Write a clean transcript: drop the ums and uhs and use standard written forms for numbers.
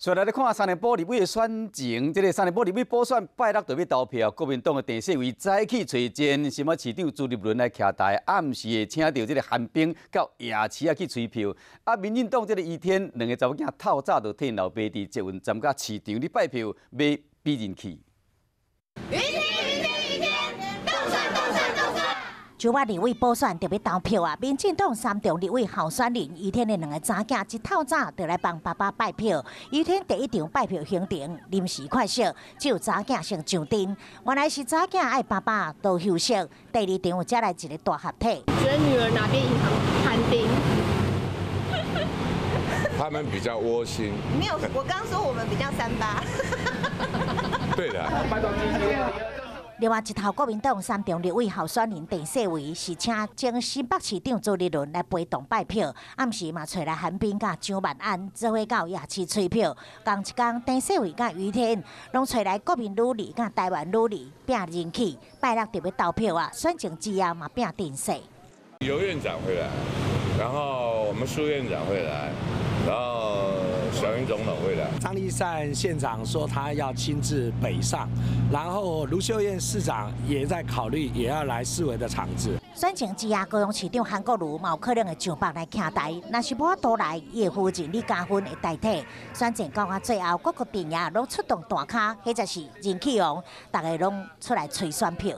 所以來看三重埔立委的選情，這个三重埔立委補選拜六就欲投票，國民黨的鄭世維早起揣前新北市長朱立倫來徛台，暗時會請著這个韓冰到夜市仔去催票。啊，民進黨這个余天兩个查某囝透早就替𪜶老爸佇捷運站佮市場咧拜票買比人氣。余天余天余天，當選當選當選！九八立委補選就欲投票啊！民進黨三重立委候選人余天的兩个查囝一透早就來幫爸爸拜票。余天第一場拜票行程臨時缺席，只有查囝先上陣。原來是查囝愛爸爸多休息，第二場才來一个大合體。覺得女兒哪邊銀行韓冰？他們比較窩心。沒有，我剛說我們比較三八。對的。另外一頭國民黨三重立委候選人鄭世維是請前新北市長朱立倫來陪同拜票，暗時嘛揣來韓冰佮張萬安做伙到夜市催票。仝一工，鄭世維佮余天攏揣來國民女兒佮台灣女兒拼人氣，拜六就欲投票啊！選情之後嘛拼陣勢。游院長會來，然後我們蘇院長會來，然後小英總統會來。張麗善縣長說他要親自北上，然後盧秀燕市長也在考慮，也要來四維的場子。選情之下，高雄市長韓國瑜嘛有可能會上北來徛台，若是無法度來，伊的夫人李嘉芬會代替。選戰到最後，各個陣營攏出動大咖，或者是人氣王，逐个攏出來催選票。